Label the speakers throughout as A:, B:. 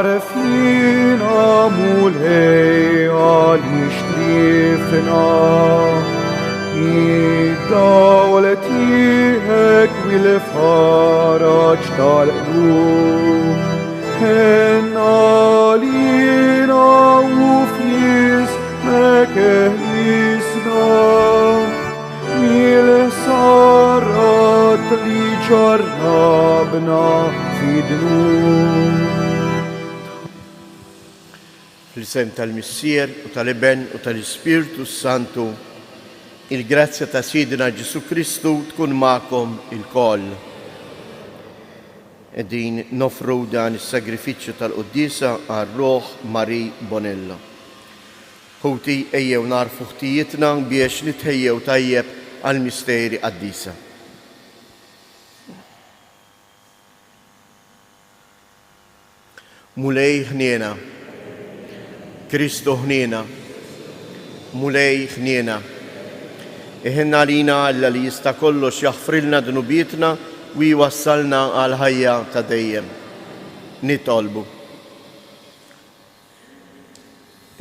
A: Agħrfina Mulej għaliex tlifna Id-dawl tiegħek u l-faraġ tal-qlub. Ħenn għalina u f'ismek eħlisna mill-ħsarat li ġarrabna fid-dnub.
B: Fl-isem tal-Missier u tal-Iben u tal-Ispirtu s-Santu, il-grazzja ta' Sidna Ġesù Kristu tkun magħkom ilkoll. Qegħdin noffru dan is-sagrifiċċju tal-quddiesa għal ruħ Marie Bonello. Ħuti, ejjew nagħrfu ħtijietna biex nitħejjew tajjeb għall-misteri qaddisa. Mulej ħniena. Kristu ħniena. Mulej ħniena. Iħenn għalina Alla li jista' kollox jaħfrilna dnubietna u jwassalna għall-ħajja ta' dejjem. Nitolbu.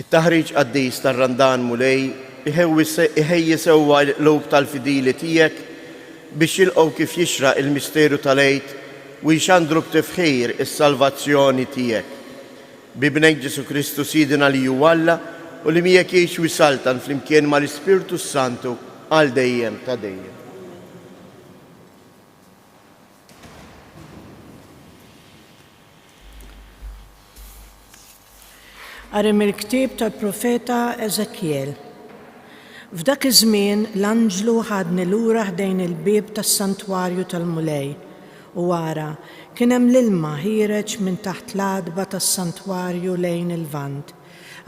B: It-taħriġ qaddis tar-Randan, Mulej, iħejji sewwa l-qlub tal-fidili tiegħek biex jilqgħu kif jixraq il-misteru tal-Għid u jxandru b'tifħir is-salvazzjoni tiegħek. B'Ibnek Ġesù Kristu Sidna li hu Alla u li miegħek jgħix u jsaltan flimkien mal-Ispirtu s-Santu għal dejjem ta' dejjem.
C: Qari mill-ktieb tal-profeta Eżekjel. F'dak iż-żmien l-anġlu ħadni lura ħdejn il-bieb tas-santwarju tal-Mulej, u ara, kien hemm l-ilma ħiereġ minn taħt l-għatba tas-santwarju lejn il-lvant,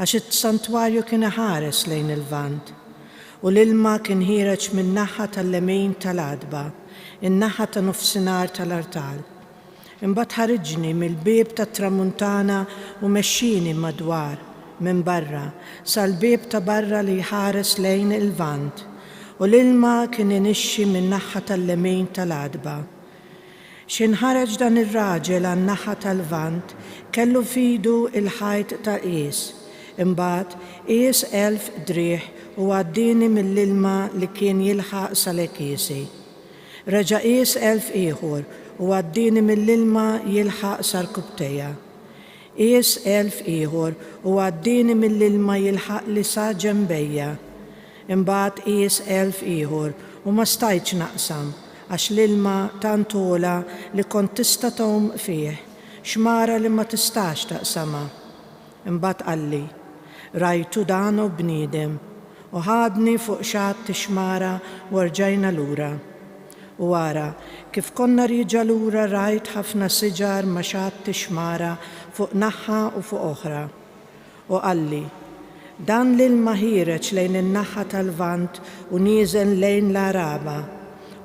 C: għax is-santwarju kien iħares lejn il-lvant. U l-ilma kien ħiereġ min-naħa tal-lemin tal-għatba, in-naħa ta' nofsinhar tal-artal. Imbagħad ħariġni mill-bieb tat-tramuntana u mexxieni madwar, minn barra, sal-bieb ta' barra li jħares lejn il-lvant, u l-ilma kien inixxi min-naħa tal-lemin tal-għatba. X'ħin ħareġ dan ir-raġel għan-naħa tal-lvant, kellu f'idu l-ħajt tal-qjies. Imbagħad qies 1000 driegħ u għaddieni mill-ilma li kien jilħaq sal-għekiesi. Reġa' qies għelf ieħor u għaddieni mill-ilma jilħaq sa rkubtejja. Qies għelf ieħor u għaddieni mill-ilma jilħaqli sa ġenbejja. Imbagħad qies għelf ieħor u ma stajtx naqsam, għax l-ilma tant għola li kont tista' tgħum fih, xmara li ma tistax taqsamha. Imbagħad qalli, Rajtu dan, o bniedem? U ħadni fuq xatt ix-xmara u rġajna lura. U ara, kif konna rieġa' lura rajt ħafna siġar ma' xatt ix-xmara fuq naħa u fuq oħra. U qalli, Dan l-ilma ħiereġ lejn in-naħa tal-Lvant u nieżel lejn l-Għaraba,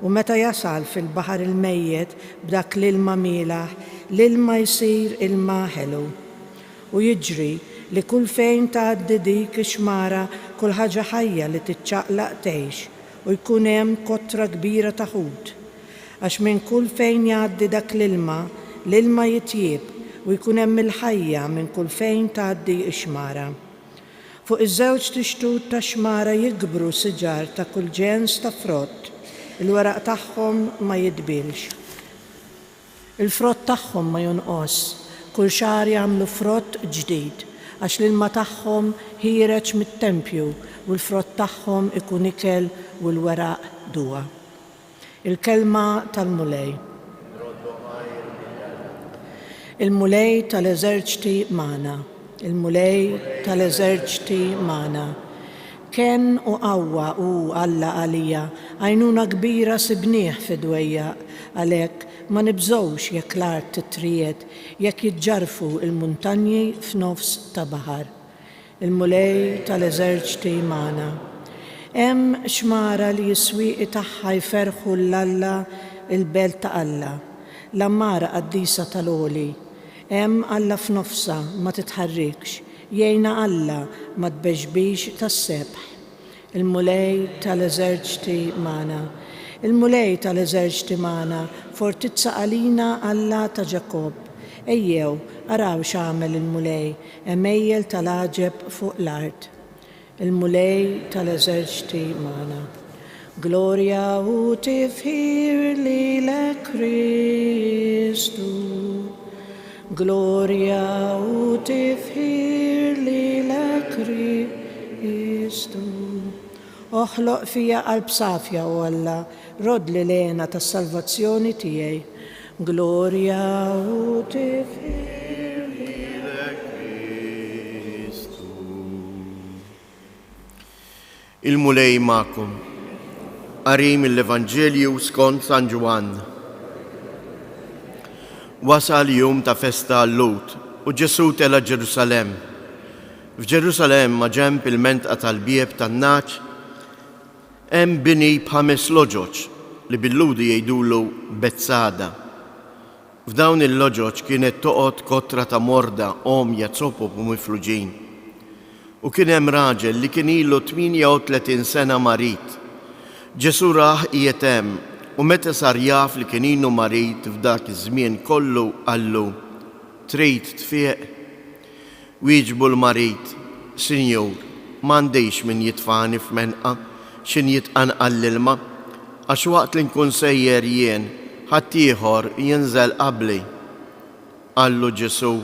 C: u meta jasal fil-Baħar il-Mejjet b'dak l-ilma mielaħ, l-ilma jsir ilma ħelu. U jiġri li kull fejn tgħaddi dik ix-xmara kull ħaġa ħajja li tiċċaqlaq tgħix, u jkun hemm kotra kbira ta' ħut. Għax minn kull fejn jgħaddi dak l-ilma, l-ilma jitjieb, u jkun hemm il-ħajja minn kull fejn tgħaddi x-xmara. Fuq iż-żewġt ixtut tax-xmara jikbru siġar ta' kull ġens ta' frott, il-weraq tagħhom ma jidbielx. Il-frott tagħhom ma jonqosx, kull xahar jagħmlu frott ġdid, għax l-ilma tagħhom ħiereġ mit-tempju u l-frott tagħhom ikun ikel u l-weraq duwa. Il-Kelma tal-Mulej. Il-Mulej tal-eżerċti magħna. Il-Mulej tal-eżerċti magħna. Kenn u qawwa hu Alla għalija, għajnuna kbira sibnieh fid-dwejjaq. Għalhekk, ma nibżgħux jekk l-art titriegħed, jekk jiġġarrfu l-muntanji f'nofs ta' baħar. Il-Mulej tal-eżerċti magħna. Hemm xmara li s-swieqi tagħha jferrħu 'l Alla, il-belt ta' Alla, l-għammara qaddisa tal-Għoli. Hemm Alla f'nofsha, ma titħarrikx. Jgħinha Alla, ma tbexbix tas-sebħ. Il-Mulej tal-eżerċti magħna. Il-Mulej tal-eżerċti magħna, fortizza għalina Alla ta' Ġakobb. Ejjew, araw x'għamel il-Mulej, għemejjel tal-għaġeb fuq l-art. Il-Mulej tal-eżerċti magħna. Glorja u tifħir lilek Kristu. Glorja u tifħir lilek Kristu. Oħloq fija qalb safja, o Alla, roddli l-hena tas-salvazzjoni tiegħi. Glorja u tifħir
B: lilek Kristu. Il-Mulej magħkom. Qari mill-Evanġelju skont San Ġwann. Wasal jum ta' festa għal-Lhud u Ġesù tela' Ġerusalemm. F'Ġerusalemm maġenb il-mentqa tal-bieb tan-nagħaġ hemm bini b'ħames loġoġ li bil-Lhudi jgħidulu Betsada. F'dawn il-loġoġ kienet toqgħod kotra ta' morda, għomja, zopop u mifluġin. U kien hemm raġel li kien ilu 38 sena marid. Ġesù rah qiegħed hemm u meta sar jaf li kien ilu marid f'dak iż-żmien kollu qallu, Trid tfieq? Wieġbu l-marid, Sinjur, m'għandix min jitfagħni f'menqa x'in jitqanqal l-ilma, għax waqt li nkun sejjer jien, ħaddieħor jinżel qabli. Qallu Ġesù,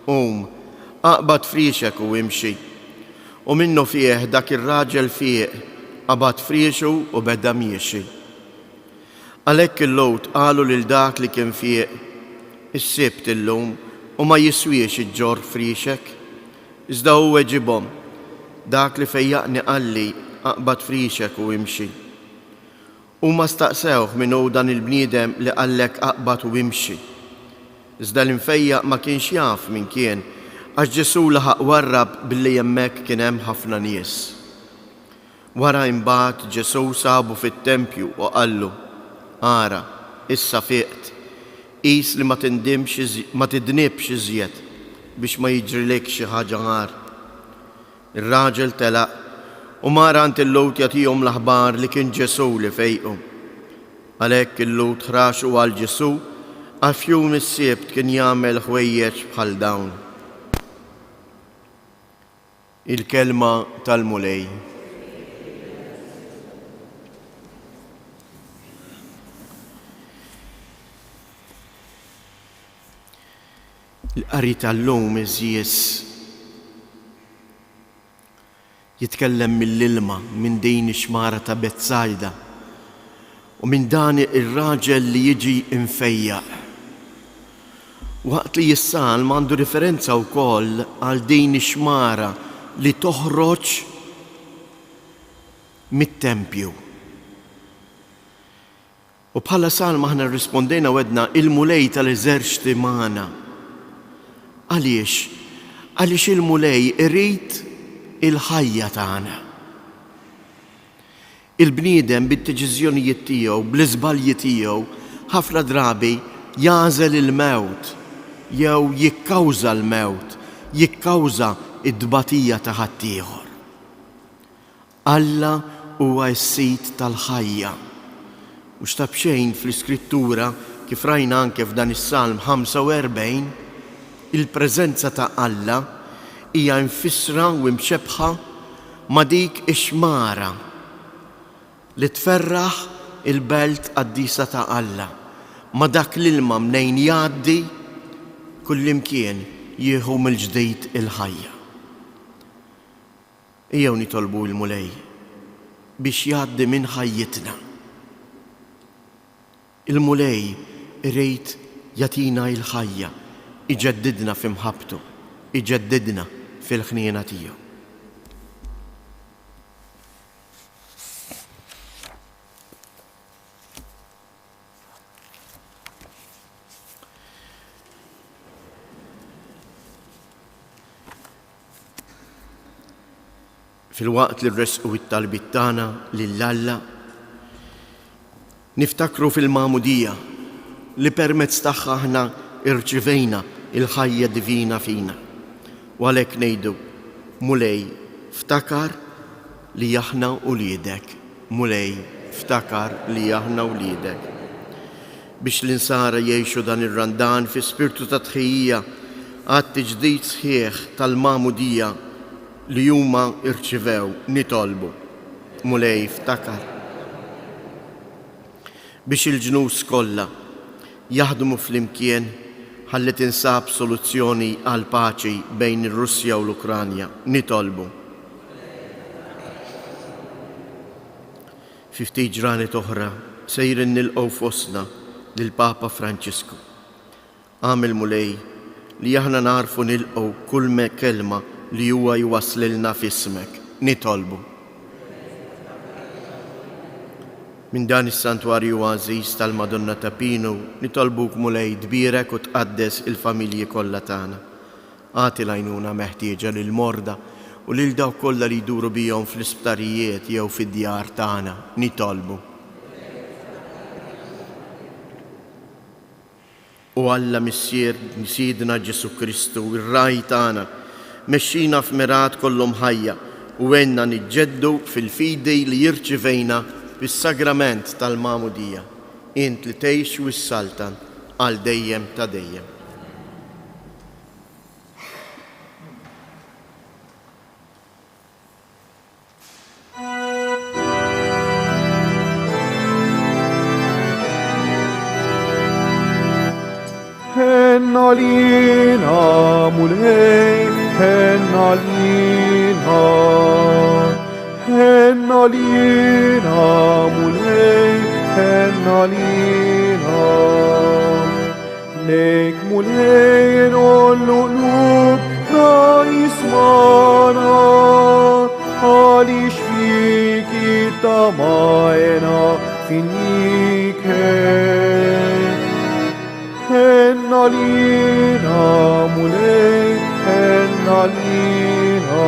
B: Qum, aqbad friexek u imxi. U minnufih dak ir-raġel fieq, qabad friexu u beda miexi. Għalhekk il-Lhud qalu lil dak li kien fieq, Is-Sibt illum, u ma jiswiex iġġorr friexek. Iżda hu weġibhom, Dak li fejjaqni qalli, 'Aqbad friexek u imxi. Huma staqsewh min hu dan il-bniedem li qallek 'Aqbad u imxi. Iżda l-imfejjaq ma kienx jaf min kien, għax Ġesù laħaq warrab billi hemmhekk kien hemm ħafna nies. Wara imbagħad Ġesù sabu fit-tempju u qallu, Ara, issa fiqt. Qis li ma tindimx ma tidnibx iżjed biex ma jiġrilikx xi ħaġa agħar. Ir-raġel telaq u mar għand il-Lhud jagħtihom l-aħbar li kien Ġesù li fejqu. Għalhekk il-Lhud ħraxu għal Ġesù għax f'jum is-Sibt kien jagħmel ħwejjeġ bħal dawn. Il-Kelma tal-Mulej. Il-qari tal-lum iżjis jitkellem mill-ilma minn din ix-xmara ta' Betsajda u minn dan ir-raġel li jiġi imfejjaq. Waqt li s-salm għandu riferenza wkoll għal din ix-xmara li toħroġ mit-tempju. U bħala salm aħna rrispondejna u għedna il-Mulej tal-eżerċti magħna. Għaliex? Għaliex il-Mulej irid il-ħajja tagħna. Il-bniedem bid-deċiżjonijiet tiegħu, bl-iżbalji tiegħu, ħafna drabi jagħżel il-mewt jew jikkawża l-mewt, jikkawża t-tbatija ta' ħaddieħor. Alla huwa s-Sid tal-ħajja. Mhux ta' b'xejn fl-Iskrittura, kif rajna anke f'dan is-Salm 45, il-preżenza ta' Alla hija mfissra u mxebbħa ma' dik ix-xmara li tferraħ il-belt qaddisa ta' Alla, ma' dak l-ilma mnejn jgħaddi kullimkien jieħu mill-ġdid il-ħajja. Ejjew nitolbu 'l-Mulej biex jgħaddi minn ħajjitna. Il-Mulej irid jagħtina l-ħajja, iġeddidna fi mħabbtu, iġeddidna fil-ħniena tiegħu. Filwaqt li rressqu t-talbiet tagħna lil Alla, niftakru fil-Magħmudija li permezz tagħha aħna rċivejna l-ħajja divina fina. U għalhekk ngħidu, Mulej, ftakar li aħna uliedek. Mulej, ftakar li aħna wliedek. Biex l-Insara jgħixu dan ir-Randan fi spirtu ta' tħejjija għat-tiġdid sħiħ tal-Magħmudija li huma rċivew, nitolbu. Mulej ftakar. Biex il-ġnus kollha jaħdmu flimkien ħalli tinsab soluzzjoni għall-paċi bejn ir-Russja u l-Ukranja, nitolbu. Fi ftit ġranet oħra sejrin nilqgħu fostna lill-Papa Franġisku. Agħmel Mulej li aħna nagħrfu nilqgħu kull kelma li huwa jwasslilna f'ismek. Nitolbu. Minn dan is-santwarju għażiż tal-Madonna ta' Pinu nitolbuk Mulej tbierek u tqaddes il-familji kollha tagħna. Agħti l-għajnuna meħtieġa lill-morda u lil dawk kollha li jduru bihom fl-isptarijiet jew fid-djar tagħna. Nitolbu. O Alla Missier Sidna Ġesù Kristu, ir-Ragħaj tagħna, mexxina f'mergħat kollhom ħajja u għinna niġġeddu fil-fidi li rċivejna fis-sagrament tal-Magħmudija. Int li tgħix u ssaltan għal dejjem ta' dejjem.
A: Ħenn għalina, Mulej, ħenn għalina. Ħenn għalina, Mulej, ħenn għalina. Lejk Mulej nollu qlubna jismana għaliex fik ittamajna finniket. Ħenn għalina Mulej, ħenn għalina.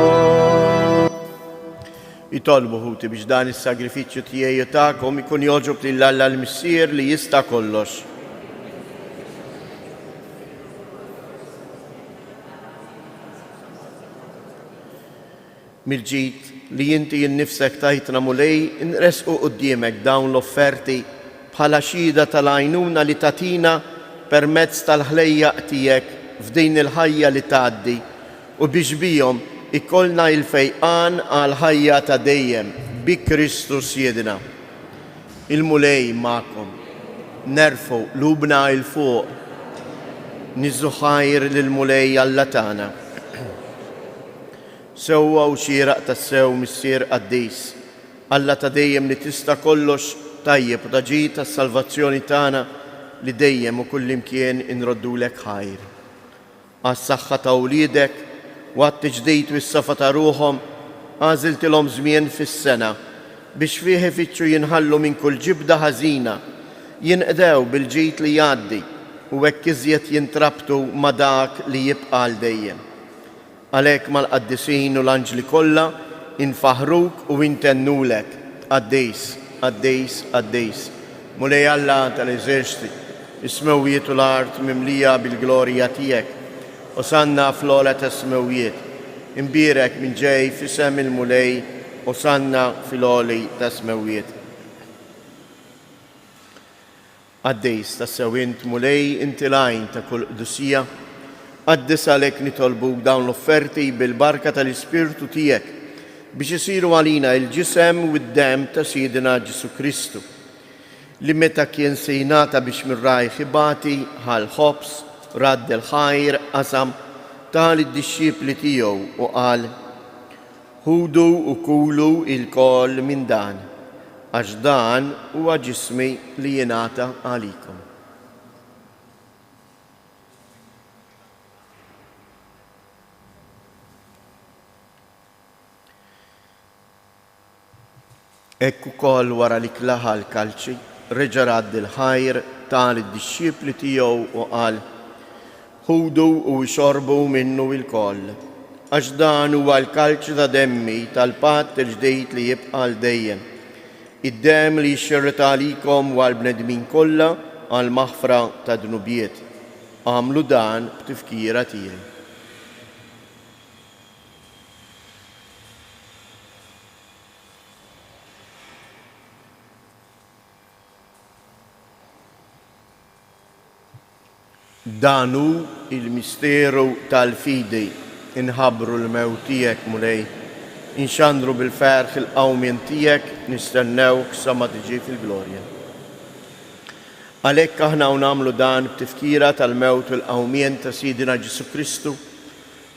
B: Itolbu ħuti biex dan is-sagrifiċċju tiegħi u tagħkom ikun jogħġob lil Alla l-Missier li jista' kollox. Mill-ġid li inti innifsek tajtna Mulej, inressqu quddiemek dawn l-offerti bħala xhieda tal-għajnuna li tagħtina permezz tal-ħlejjaq tiegħek f'din il-ħajja li tgħaddi u biex bihom ikollna il-fejqan għall-ħajja ta' dejjem, bi Kristu Sidna. Il-Mulej magħkom. Nerfgħu qlubna 'l fuq. Niżżu ħajr lill-Mulej Alla tagħna. Sewwa u xieraq tassew, Missier qaddis, Alla ta' dejjem li tista' kollox tajjeb u ta' ġid għas-salvazzjoni tagħna li dejjem u kullimkien inroddulek ħajr. Għas-saħħa ta' wliedek u għat-tiġdid u s-safa ta' ruħhom, għażiltilhom żmien fis-sena biex fih ifittxu jinħallu minn kull ġibda ħażina, jinqdew bil-ġid li jgħaddi u hekk iżjed jintrabtu ma' dak li jibqa' għal dejjem. Għalhekk mal-qaddisin u l-anġli kollha infaħħruk u intennulek, Qaddis, qaddis, qaddis, Mulej Alla tal-eżerċti, is-smewwiet u l-art mimlija bil-glorja tiegħek. Osanna fl-ogħla tas-smewwiet. Imbierek min ġej f'isem il-Mulej, Osanna fil-għoli tas-smewwiet. Qaddis, tassew int, Mulej, inti l-għajn ta' kull qdusija. Qaddis għalhekk nitolbuk dawn l-offerti bil-barka tal-Ispirtu tiegħek biex isiru għalina il-ġisem u d-demm ta' Sidna Ġesù Kristu, li meta kien se jingħata biex minn rajh ibati, ħa l-ħobż, radd il-ħajr, qasam, ta lid-dixxipli tiegħu u qal, Ħudu u kulu ilkoll minn dan, għax dan huwa ġismi li jingħata għalikom. Hekk ukoll wara li klaha l-kalċi, reġa' radd il-ħajr, ta lid-dixxipli tiegħu u qal, Ħudu u ixorbu minnu ilkoll, għax dan huwa l-kalċi ta' demmi tal-patt il-ġdid li jibqa' għal dejjem, id-demm li jixxerred għalikom u għall-bnedmin kollha għall-maħfra tad-dnubiet. Agħmlu dan b'tifkira tiegħi. Dan hu l-misteru tal-fidi, inħabbru l-mewt tiegħek, Mulej, inxandru bil-ferħ il-qawmien tiegħek, nistennewk sa ma tiġi fil-glorja. Għalhekk aħna u nagħmlu dan b'tifkira tal-mewt u l-qawmien ta' Sidina Ġesù Kristu,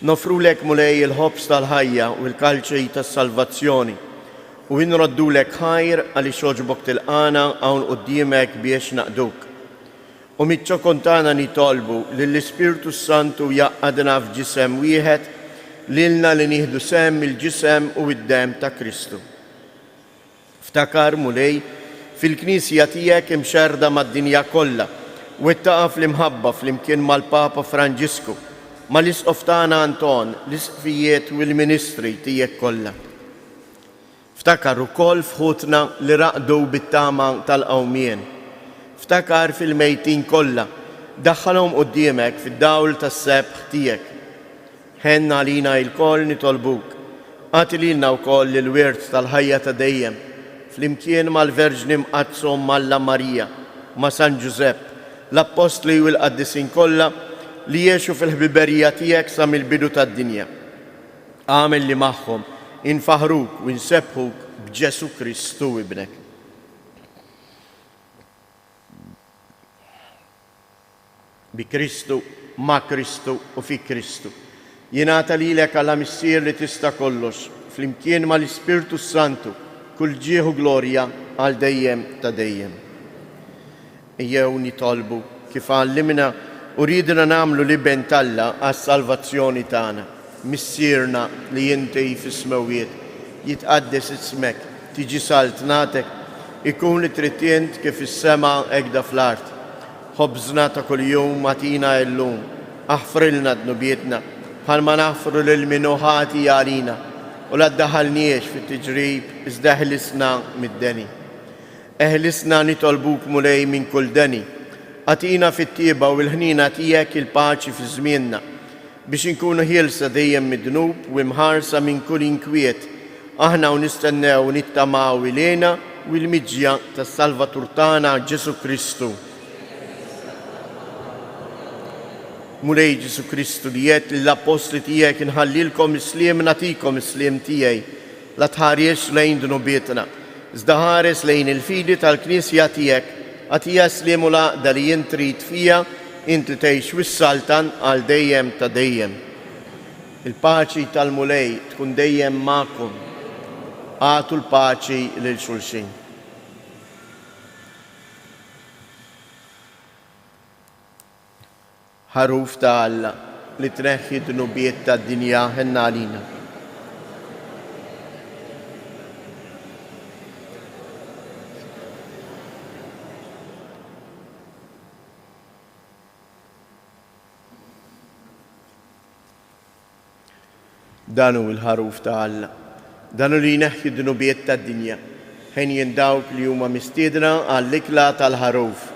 B: noffrulek, Mulej, il-ħobż tal-ħajja u l-kalċi tas-salvazzjoni, u inroddulek ħajr għaliex għoġbok tilqagħna hawn quddiemek biex naqduk. U miċ-ċokon tagħna nitolbu lill-Ispirtu s-Santu jgħaqqadna f'ġisem wieħed, lilna li nieħdu sehem mill-ġisem u d-demm ta' Kristu. Ftakar, Mulej, fil-Knisja tiegħek imxerrda mad-dinja kollha, wettaqha fl-imħabba flimkien mal-Papa Franġisku, mal-Isqof tagħna Anton, l-Isqfijiet u l-ministri tiegħek kollha. Ftakar ukoll f'ħutna li raqdu bit-tama tal-qawmien. Ftakar fil-mejtin kollha, daħħalhom quddiemek fid-dawl tas-sebħ tiegħek. Ħenn għalina ilkoll nitolbuk. Agħti lilna wkoll il-wirt tal-ħajja ta' dejjem, flimkien mal-Verġni Mqaddsa Omm Alla Marija, ma' San Ġużepp, l-Appostli u l-qaddisin kollha li għexu fil-ħbiberija tiegħek sa mill-bidu tad-dinja. Agħmel li magħhom infaħħruk u nsebbħuk b'Ġesù Kristu Ibnek. Bi Kristu, ma' Kristu u fi Kristu. Jingħata lilek Alla Missier li tista' kollox, flimkien mal-Ispirtu s-Santu, kull ġieħ u glorja għal dejjem ta' dejjem. Ejjew nitolbu kif għallimna u riedna nagħmlu l-Iben t'Alla għas-salvazzjoni tagħna. Missierna li inti fis-smewwiet, jitqaddes ismek, tiġi saltnatek, ikun li trid int kif fis-sema hekda fl-art. Ħobżna ta' kuljum agħtina illum. Aħfrilna dnubietna, bħalma naħfru lil min hu ħati għalina, u la ddaħħalniex fit-tiġrib iżda eħlisna mid-deni. Eħlisna nitolbuk Mulej minn kull deni. Agħtina fit-tjieba u l-ħniena tiegħek il-paċi fi żmienna, biex inkunu ħielsa dejjem mid-dnub u imħarsa minn kull inkwiet, aħna u nistennew u nittamaw il-hena u l-miġja tas-Salvatur tagħna Ġesù Kristu. Mulej Ġesù Kristu li għedt lill-appostli tiegħek inħallilkom is-sliem nagħtikom is-sliem tiegħi, La tħarisx lejn dnubietna, iżda ħares lejn il-fidi tal-Knisja tiegħek, agħtiha s-sliem u l-għaqda li int trid fiha, int li tgħix u ssaltan għal dejjem ta' dejjem. Il-paċi tal-Mulej tkun dejjem magħkom. Agħtu l-paċi lil xulxin. Ħaruf ta' Alla, li tneħħi d-dnubiet tad-dinja, ħenn għalina. Dan hu l-Ħaruf ta' Alla. Dan hu li jneħħi d-dnubiet tad-dinja. Henjin dawk li huma mistiedna għall-ikla tal-Ħaruf.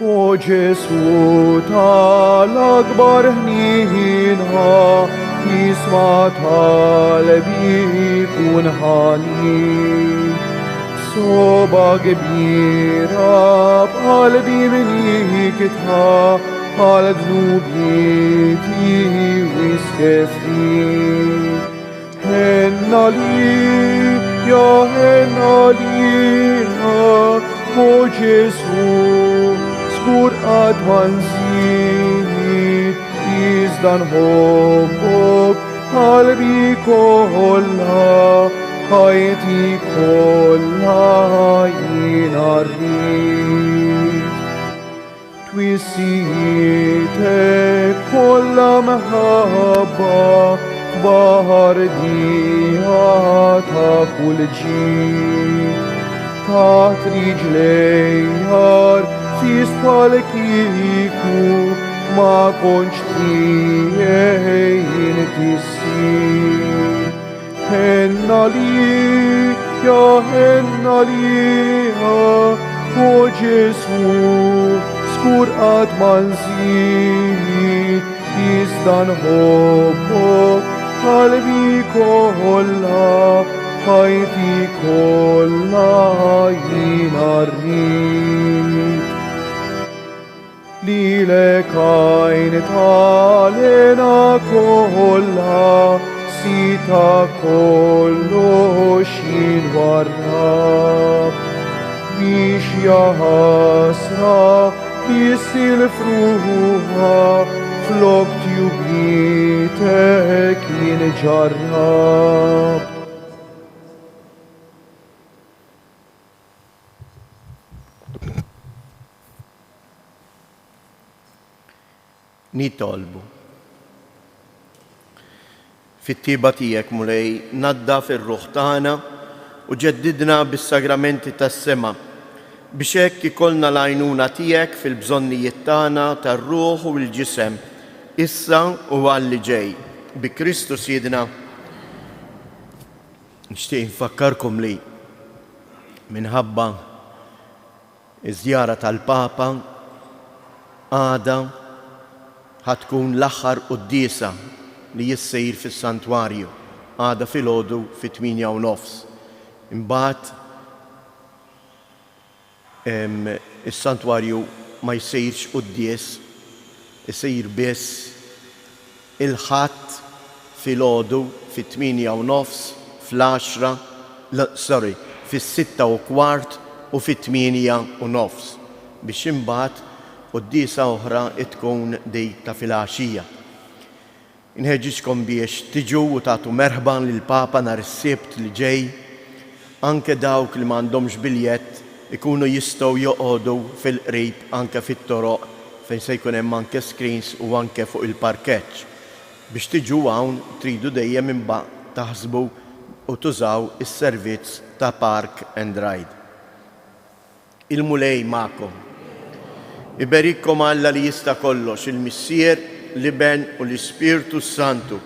A: O Ġesu tal-akbar ħnina, jisma talbi kun ħanin. B'sogħba kbira b'qalbi mnikitha għal dnubieti wisq ftit. Ħenn għalija, ħenn għalija, o Ġesu, żgur qatt ma nżid, iżda nħobbok qalbi kollha. ħajti kollha jiena rrid. Twissijietek kollha mħabba baħar dija ta' kull ġid. Taħt riġlejja rfist bħal kieku ma kontx tiegħi inti ssir. Ħenna lija, ħenna lija, o Ġesu, skur qatt ma nżid, iżda nħobbok qalbi kollha, ħajti kollha jiena rrid. Lilek għajn tal-hena kollha, sita kollox jinwarrab. Biex jaħasra biss il-fruħa flok tjubitek jinġarrab.
B: Nitolbu. Fit-tjieba tiegħek, Mulej, naddaf ir-ruħ tagħna u ġeddidna bis-sagramenti tas-sema, biex hekk ikollna l-għajnuna tiegħek fil-bżonnijiet tagħna tar-ruħ u l-ġisem, issa u għal li ġej. Bi Kristu Sidna. Nixtieq infakkarkom li minħabba Iż-żjara tal-Papa għada ħa tkun l-aħħar quddiesa li issir fis-Santwarju, għada filgħodu fit-tmienja u nofs. Imbagħad is-Santwarju ma jsirx quddies, isir biss il-Ħadd filgħodu fit-tmienja u nofs, fl-għaxra, sorry, fis-sitta u kwart u fit-tmienja u nofs, biex imbagħad quddiesa oħra tkun dik ta' filgħaxija. Inħeġġiġkom biex tiġu u tagħtu merħba lill-Papa nhar is-Sibt li ġej. Anke dawk li m'għandhomx biljett ikunu jistgħu joqogħdu fil-qrib anke fit-toroq fejn se jkun hemm anke screens u anke fuq il-parkeġġ. Biex tiġu hawn tridu dejjem imbagħad taħsbu u tużaw is-servizz ta' park and ride. Il-Mulej magħkom. Iberikkom Alla li jista' kollox, il-Missier, l-Iben u l-Ispirtu s-Santu.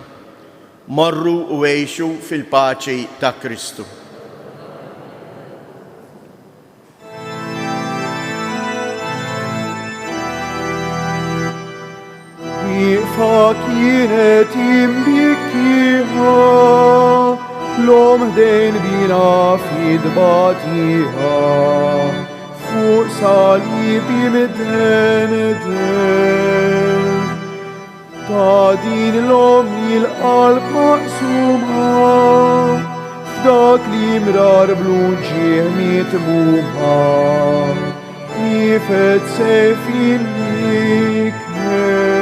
B: Morru u għixu fil-paċi ta' Kristu.
A: Wieqfa kienet imbikkiha l-omm ħdejn bina fid-tbatija fuq salib imdendel. Ta' din l-omm il-qalb maqsuma f'dak li mrar bl-uġigħ mitmuma. Nifed sejf il-niket.